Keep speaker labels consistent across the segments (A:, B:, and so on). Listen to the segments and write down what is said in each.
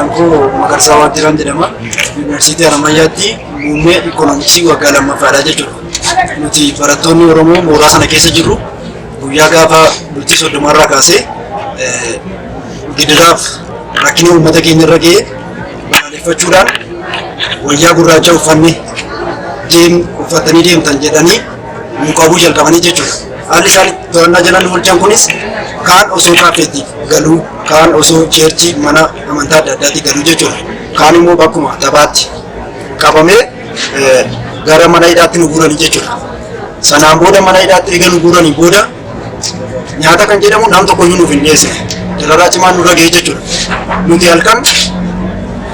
A: Maqaan koo Magarsaa Waajjiraan jedhama. Yuunivarsiitii Harammayyaatti muummee ikoonomiksii waggaa lammaffaadha jechuudha. Nuti barattoonni Oromoo mooraa sana keessa jirru guyyaa gaafa bultii 30rraa kaasee gidiraaf rakkina uummata keenya irra ga'e balaaleffachuudhaan wayyaa gurraacha uffanne deem uffatanii deemtan jedhanii nu qabuu jalqabanii jechuudha. Haalli isaan to'annaa jala nu oolchan kunis kaan osoo kaaffeetti galuu, kaan osoo cheerchii mana amantaa adda addaatti galuu jechuudha. Kaan immoo bakkuma taphaatti qabamee gara mana hidhaatti nu guuranii jechuudha. Sanaan booda mana hidhaatti eega nu guuranii booda nyaata kan jedhamu nam tokko iyyuu nuuf hin dhiyeessine. Dararaa cimaan nurra ga'e jechuudha. Nuti halkan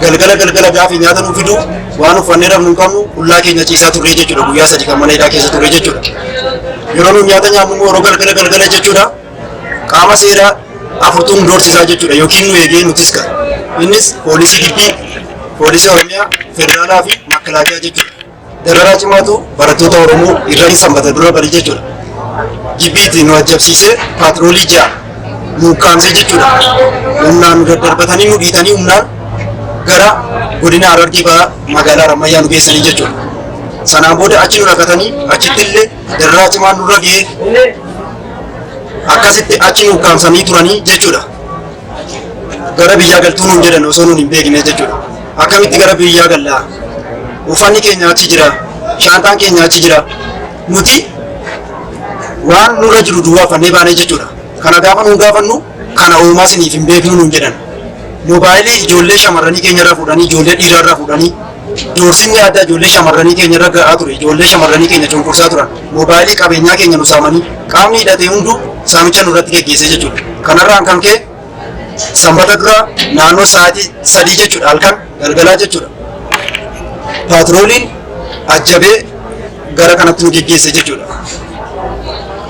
A: galgala galgala gaafi nyaata nu fidu waan uffannee rafnu hin qabnu, qullaa keenya ciisaa turre jechuudha. Guyyaa 3 kan mana hidhaa keessa turre jechuudha. Yeroo nu nyaata nyaannu immoo yeroo galgala galgala jechuudha. Qaama seeraa afurtuun nu doorsisaa jechuudha yookiin nu eegee nutis ka. Innis poolisii gibbii, poolisii Oromiyaa, federaalaa fi makalaakiyaa jechuudha. Dararaa cimaatu barattoota Oromoo irra sanbata dura bari jechuudha. Gibbiitti nu ajjabsiisee paatroolii 6 nu ukkaamsee jechuudha. Humnaan nu daddarbatanii nu dhiitanii humnaan gara godina Harargee Bahaa magaalaa Harammayyaa nu geessanii jechuudha. Sanaan booda achi nu dhaqatanii achitti illee dararaa cimaan nurra ga'ee akkasitti achi nu ukkaamsanii turanii jechuudha. Gara biyyaa galtuu nuun jedhan osoo nuun hin beekne jechuudha. Akkamitti gara biyyaa gallaa? Uffanni keenya achi jira, shaantaan keenya achi jira. Nuti waan nurra jiru duwwaa uffannee baanee jechuudha. Kana gaafa nuun gaafannu kana uumaa isiniif hin beeknu nuun jedhan. Moobaayilii ijoollee shamarranii keenya irraa fuudhanii, ijoollee dhiiraa irraa fuudhanii, doorsinni addaa ijoollee shamarranii keenya irra ga'aa ture, ijoollee shamarranii keenya cunqursaa turan. Moobaayilii qabeenyaa keenya nu saamanii, qaamni hidhate hunduu saamicha nurratti geggeessee jechuudha. Kanarraan kan ka'e sanbata dura naannoo sa'aatii 3 jechuudha, halkan galgalaa jechuudha. Paatrooliin ajjabee gara kanatti nu geggeesse jechuudha.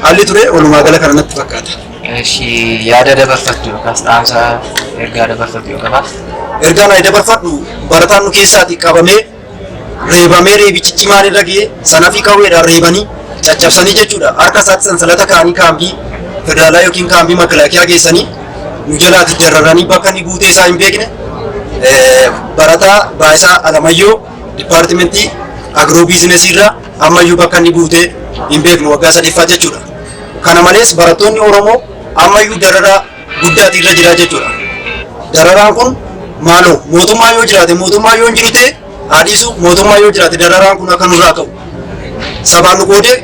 A: Haalli ture walumaa gala kana natti fakkaata.
B: Yaada dabarfattu yookaas dhaamsa ergaa dabarfattu yoo qabaatte?
A: Ergaan ani dabarfadhu barataan nu keessaati qabamee reebamee reebichi cimaan irra ga'ee sanafii qawweedhaan reebanii caccabsanii jechuudha. Harka isaatti sansalata kaa'anii kaambii federaalaa yookiin kaambii makalaakiyaa geessanii nu jalaati dararanii bakka inni buutee isaa hin beekne barataa Baayisaa Alamayyoo dipaartimentii agiroo biizinesii irraa ammayyuu bakka inni buutee hin beeknu waggaa sadaffaa jechuudha. Kana malees barattoonni Oromoo ammayyuu dararaa guddaati irra jira jechuudha. Dararaan kun maaloo mootummaa yoo jiraate, mootummaa yoo hin jiru ta'e haadhiisu, mootummaa yoo jiraate dararaan kun akka nurraa ka'u. Sabaan nu qoodee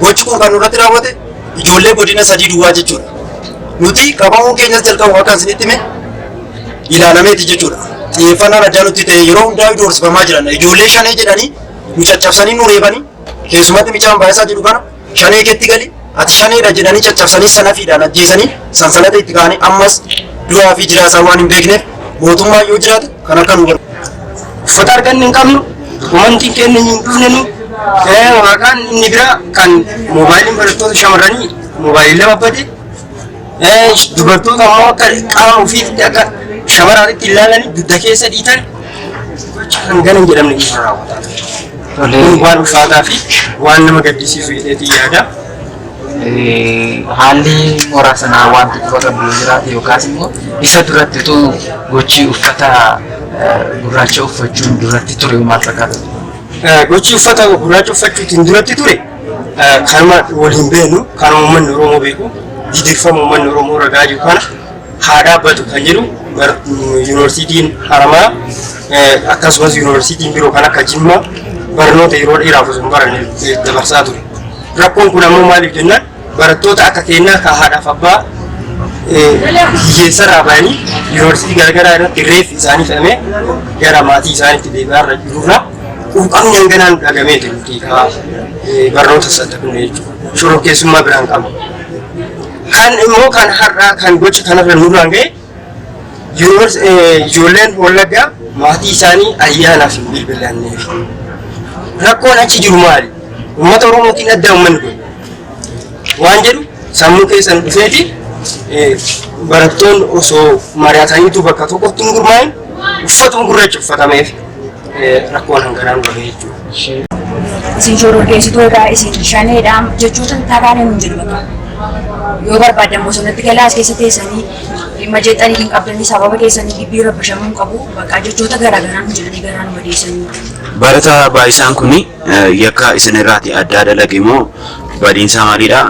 A: gochi kun kan nurratti raawwate ijoollee godina 3 duwwaa jechuudha. Nuti qabamuun keenyas jalqabu akka isinitti hime ilaalameeti jechuudha. Xiyyeeffannaan addaa nutti ta'e yeroo hundaa doorsifamaa jiran ijoollee shanee jedhanii nu caccabsanii nu reebanii, keessumatti micaan Baayisaa jedhu kana shanee keetti gali ati shaneedha jedhanii caccabsanii sanafiidhaan ajjeesanii sansalata itti kaa'anii ammas du'aa fi jiraasaa waan hin beekneef mootummaa yoo jiraate kan akka nu
C: Uffata arganne hin qabnu, dokumentiin keenya hin dhufne nu, waraqaan inni biraa kan moobaayiliin barattoota shamarranii moobaayilii 2 bade, dubartoota immoo akka qaama ofiitti akka shamaraatti ilaalanii dugda keessa dhiitan gocha hangana hin jedhamne irra raawwataa ture. Kun waan ulfaataa fi waan nama gaddisiisu jedheetii yaada.
B: Haalli mooraa sanaa wanti quba qabdu yoo jiraate yookaas immoo isa duratti utuu gochi uffata gurraacha uffachuun duratti ture maal fakkaata?
C: Gochi uffata gurraacha uffachuutiin duratti ture kanuma waliin beeknu, kanuma uummanni Oromoo beeku, gidirfama uummanni Oromoo ragaa jiru kana haa dhaabbatu kan jedhu yuunivarsiitiin Haramaa akkasumas yuunivarsiitiin biroo kan akka Jimmaa barnoota yeroo dheeraaf osoo hin baranne dabarsaa ture. Rakkoon kun ammoo maaliif jennaan barattoota akka keenyaa kan haadhaaf abbaa hiyyeessarraa bahanii yuunivarsiitii garaagaraa irratti reeffi isaanii fe'amee gara maatii isaaniitti deebi'aa irra jirurraa quuqamni hanganaan dhagamee jiru barnoota saddabne jechuudha. Shororkeessummaa biraan qabna. Kan immoo kan har'aa kan gocha kanarra nurraan ga'e ijoolleen Wallaggaa maatii isaanii ayyaanaaf hin bilbilanneef. Rakkoon achi jiru maali? Uummata Oromootiin adda uummanni kun waan jedhu sammuu keessan dhufeeti barattoonni osoo mari'ataniitu bakka tokkotti hin gurmaa'in uffatuma gurraacha uffatameef rakkoon hanganaan gahe jechuudha.
D: Isin shororkeessitoota, isin shaneedha jechoota tataane nuun jedhu bakka. Yoo barbaadan bosonatti galaa, as keessa teessanii Dhimma jeexanii hin qabdanii sababa keessanii gibbii rabbashamuu hin qabu. Bakka jechoota garaagaraa nu jedhanii garaa nu madeessanii.
E: Barataa Baay'isaan kun yakka isinirraati addaa dalage moo badiinsaa maalidha?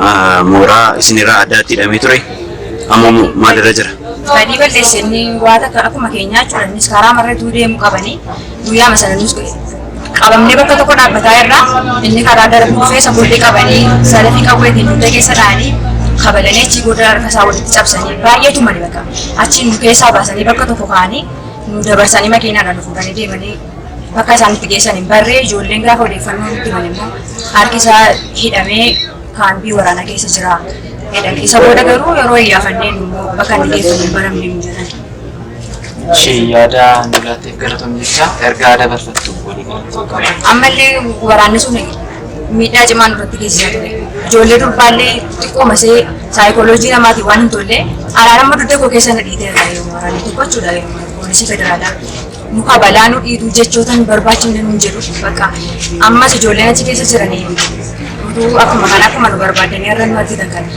E: Mooraa isinirraa addaatti hidhamee ture amma maalirra jira?
D: Badii balleessanii waa takka akkuma keenyaa jechuudha. Innis karaa marratuu deemu qabanii guyyaama sana nus qabamnee bakka tokko dhaabbataa irraa inni karaa darbu dhufee isa booddee qabanii salafii qawweetiin dugda keessa dha'anii kabalanii achii booda harka isaa walitti cabsanii baay'eetu mali bakka achi nu keessaa baasanii bakka tokko kaa'anii nu dabarsanii makiinaadhaan nu fuudhanii deemanii bakka isaan itti geessan hin barree. Ijoolleen gaafa odeeffannoo nutti himan immoo harki isaa hidhamee kaambii waraanaa keessa jira jedhan. Isa booda garuu yeroo iyyaafanneen immoo bakka inni geeffamu hin baramne nu jedhan.
B: Ishee yaada nu laatteef galatoom jecha ergaa dabarfattu walii galatti qaba.
D: Ammallee waraanni sun miidhaa cimaa nurratti geessisaa ture. Ijoollee durbaallee xiqqooma ishee saayikooloojii namaatiin waan hin tolle alaanamma dugda koo keessa na dhiiteera yeroo waraanni tokko jechuudha yeroo poolisii federaalaa. Nu kabalaa nu dhiitu jechoota nu barbaachifne nu jedhu bakka ammas ijoolleen achi keessa jiranii utuu akkuma kana akkuma nu barbaadanii har'a nu argitan kana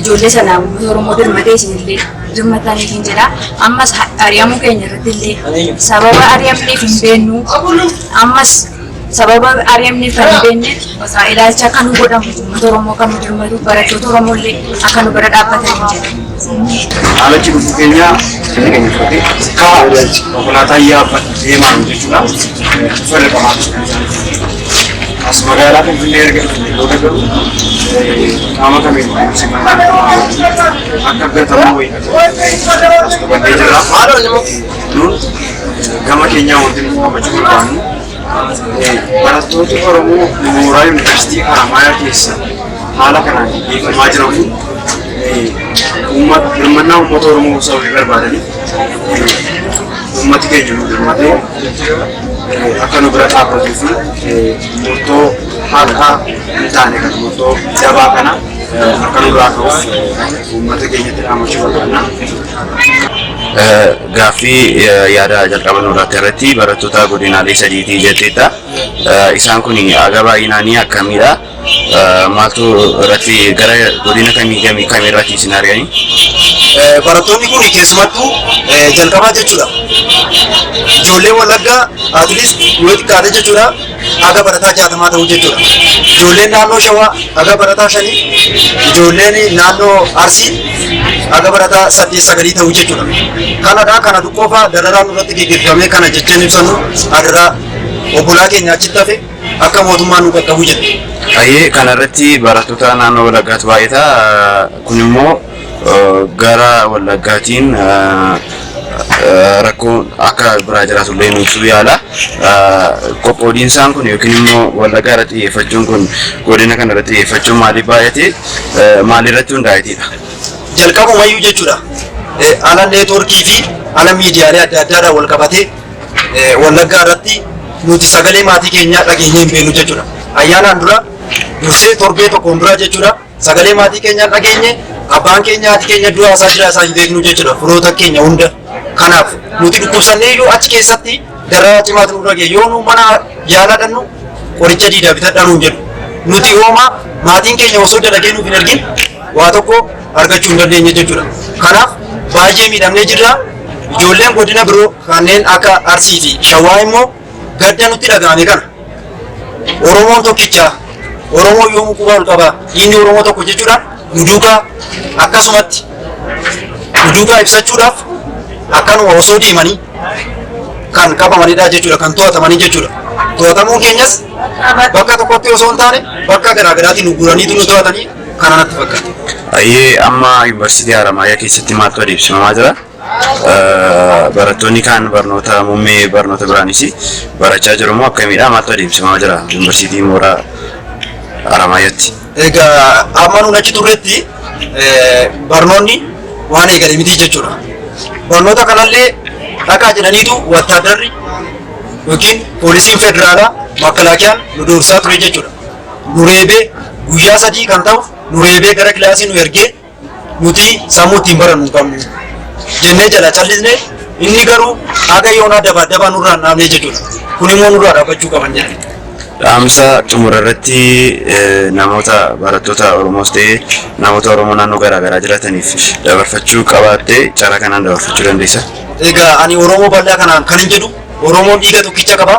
D: ijoollee sana uummata Oromoo dirmatee isinillee dirmataniitiin jedha. Ammas ari'amuu keenya irratti illee sababa ari'amneef hin beennu, ammas sababa ari'amneef kan hin beekne ilaalcha akka nu godhamu uummata Oromoo kan nu dirmatu barattoota Oromoo illee akka nu bira dhaabbatan jedha.
F: Haalachi dhufuu keenya inni keenya fudhatee kaa konkolaataa yaabbatu deemaan jechuudha. Uffata qabaatu kan isaan as magaalaa Finfinnee erga dhufne booda garuu qaama kamiin simannaan akka gatamu wayii as qubannee jirra. Nuun gama keenyaa wanti nuti qabachuu barbaannu barattooti Oromoo mooraa Yuunivarsiitii Haramaayaa keessa haala kanaan geeffamaa jiran kun hirmannaa uummata Oromoo sababii barbaadaniif uummati keenya nu hirmatee akka nu bira dhaabbatuu fi murtoo haqaa hin taane kan murtoo jabaa kana akka nurraa ka'uuf uummata keenyatti dhaammachuu barbaadna.
E: Gaaffii yaada jalqaba nurratti irratti barattoota godinaalee sadiitii jetteetta. Isaan kun haga baay'inaanii akkamidha? Maaltu irratti gara godina kamii kamii kamii irratti isin arganii?
A: Barattoonni kun keessumattuu jalqabaa jechuudha. Ijoollee Wallaggaa at least yoo xiqqaate jechuudha haga barataa 60 ta'u jechuudha. Ijoolleen naannoo Shawaa haga barataa 5, ijoolleen naannoo Arsii haga barataa 8 9 ta'u jechuudha. Kanadha kana qofa dararaan nurratti geggeeffamee kana jechaan ibsannu adaraa obbolaa keenya achitti hafe akka mootummaan nu qaqqabu jedha.
E: Ayyee, kanarratti barattoota naannoo Wallaggaatu baay'ata. Kun immoo gara Wallaggaatiin rakkoon akka biraa jiraatu illee nu ibsuu yaala. Qoqqoodiinsaan kun yookiin immoo Wallaggaa irratti xiyyeeffachuun kun godina kana irratti xiyyeeffachuun maaliif baay'ate, maalirratti hundaa'eetidha?
A: Jalqabumayyuu jechuudha. Ala neetwoorkii fi ala miidiyaalee adda addaadhaan wal qabatee Wallaggaa irratti nuti sagalee maatii keenyaa dhageenyee hin beeknu jechuudha. Ayyaanaan dura dursee torbee tokkoon dura jechuudha sagalee maatii keenyaa dhageenye, abbaan keenya haati keenya du'a isaa jira isaa hin beeknu jechuudha firoota keenya hunda. Kanaaf nuti dhukkubsannee iyyuu achi keessatti dararaa cimaatu nurra ga'e. Yoo nu mana yaalaa dhannu qoricha diidaa bitadhaa nuun jedhu. Nuti hooma maatiin keenya osoo dalagee nuuf hin ergin waa tokko argachuu hin dandeenye jechuudha. Kanaaf baay'ee miidhamnee jirra. Ijoolleen godina biroo kanneen akka Arsii fi Shawaa immoo gadda nutti dhaga'ame kana Oromoon tokkicha, Oromoon yoomuu quba ol qaba, inni Oromoo tokko jechuudhaan nu duukaa akkasumatti nu duukaa ibsachuudhaaf akkanuma osoo deemanii kan qabamanidha jechuudha, kan to'atamanii jechuudha. To'atamuun keenyas bakka tokkotti osoo hin taane bakka garaa garaatiin nu guuraniitu nu to'atanii kana natti fakkaata.
E: Ayyee, amma Yuunivarsiitii Haramaayaa keessatti maaltu adeemsifamaa jira? Barattoonni kaan barnoota muummee barnoota biraanis barachaa jiru moo akkamidha? Maaltu adeemsifamaa jira Yuunivarsiitii mooraa Haramaayaatti?
A: Egaa amma nuun achi turretti barnoonni waan eegale miti jechuudha. Barnoota kanallee dhaqaa jedhaniitu wattaadarri yookiin poolisiin federaalaa makkalaakiyaan nu doorsaa ture jechuudha. Nu reebee guyyaa 3 kan ta'u nu reebee gara kilaasii nu ergee nuti sammuu ittiin barannu hin qabnu jennee jala callisne, inni garuu haga yoonaa dabaa dabaa nurraa hin dhaabne jechuudha. Kun immoo nurraa dhaabbachuu qaban jedhan.
E: Dhaamsa xumura irratti namoota barattoota Oromoos ta'ee namoota Oromoo naannoo garaa garaa jiraataniif dabarfachuu qabaatte carraa kanaan dabarfachuu dandeessa.
A: Egaa ani Oromoo bal'aa kanaan kan hin jedhu Oromoon dhiiga tokkicha qaba.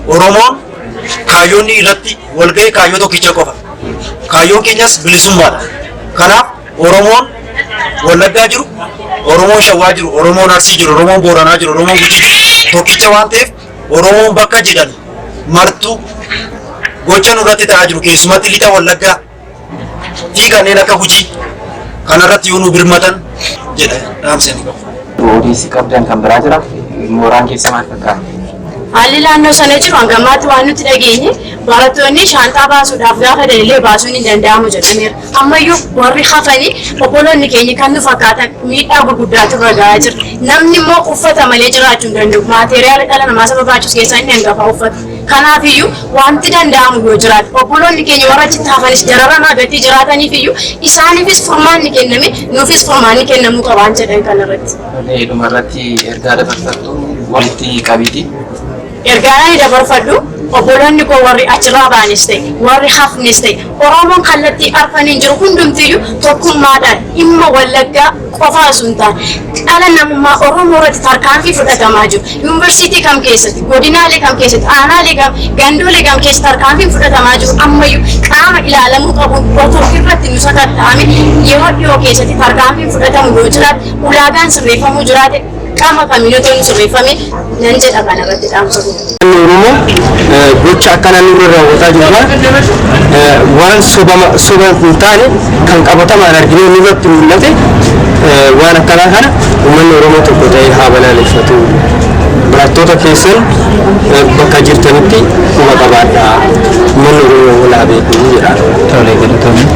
A: Oromoon kaayyoonni irratti walga'e kaayyoo tokkicha qofa. Kaayyoon keenyas bilisummaadha. Kanaaf Oromoon Wallaggaa jiru, Oromoon Shawwaa jiru, Oromoon Arsii jiru, Oromoon Booranaa jiru, Oromoon Gujii jiru tokkicha waan ta'eef Oromoon bakka jedhan martuu gocha nurratti ta'aa jiru keessumatti lixa Wallaggaa fi kanneen akka Gujii kanarratti yoo nu birmatan jedha dhaamsi ani qabu.
B: Odeessi qabdan kan biraa jira. Mooraan keessa maal fakkaata?
G: Haalli naannoo sana jiru hangammaatti waan nuti dhageenye barattoonni shaanxaa baasuudhaaf gaafa dalilee baasuun hin danda'amu jedhameera. Ammayyuu warri hafanii obboloonni keenya kan nu fakkaatan miidhaa gurguddaatu irra gahaa jira. Namni immoo uffata malee jiraachuu hin danda'u. Maateriyaala dhala namaa isa barbaachisu keessaa inni hangafa uffata. Kanaafiyyuu wanti danda'amu yoo jiraate obboloonni keenya warra achitti hafanis dararamaa gatii jiraataniif iyyuu isaaniifis furmaanni kenname nuufis furmaanni kennamuu qabaan jedhan kanarratti.
B: Tolee, dhumarratti ergaa dabarfattu walitti qabiiti.
G: Ergaan ani dabarfadhu obboloonni koo warri achirraa ba'anis ta'e warri hafnis ta'e Oromoon kallattii arfaniin jiru hundumtiyyuu tokkummaadhaan dhimma Wallaggaa qofaa osoo hin taane dhala namummaa Oromoo irratti tarkaanfii fudhatamaa jiru. Yuunivarsiitii kam keessatti, godinaalee kam keessatti, aanaalee kam, gandoolee kam keessatti tarkaanfiin fudhatamaa jiru ammayyuu qaama ilaalamuu qabu otoo irratti nu sakatta'ame yeroo dhiyoo keessatti tarkaanfiin fudhatamu yoo jiraate ulaagaan sirreeffamuu jiraate qaama kamiin otoo nu sirreeffame nan jedha kanarratti dhaamsa koo.
C: Uummanni Oromoo gocha akkanaa nurra raawwataa jiru kana waan sobama soba hin taane kan qabatamaan arginee nurratti mul'ate waan akkanaa kana uummanni Oromoo tokko ta'ee haa balaaleffatu. Barattoota keessan bakka jirtanitti quba qabaadhaa. Uummanni Oromoo wal haa beeku jedha.
B: Tolee, galatoomii.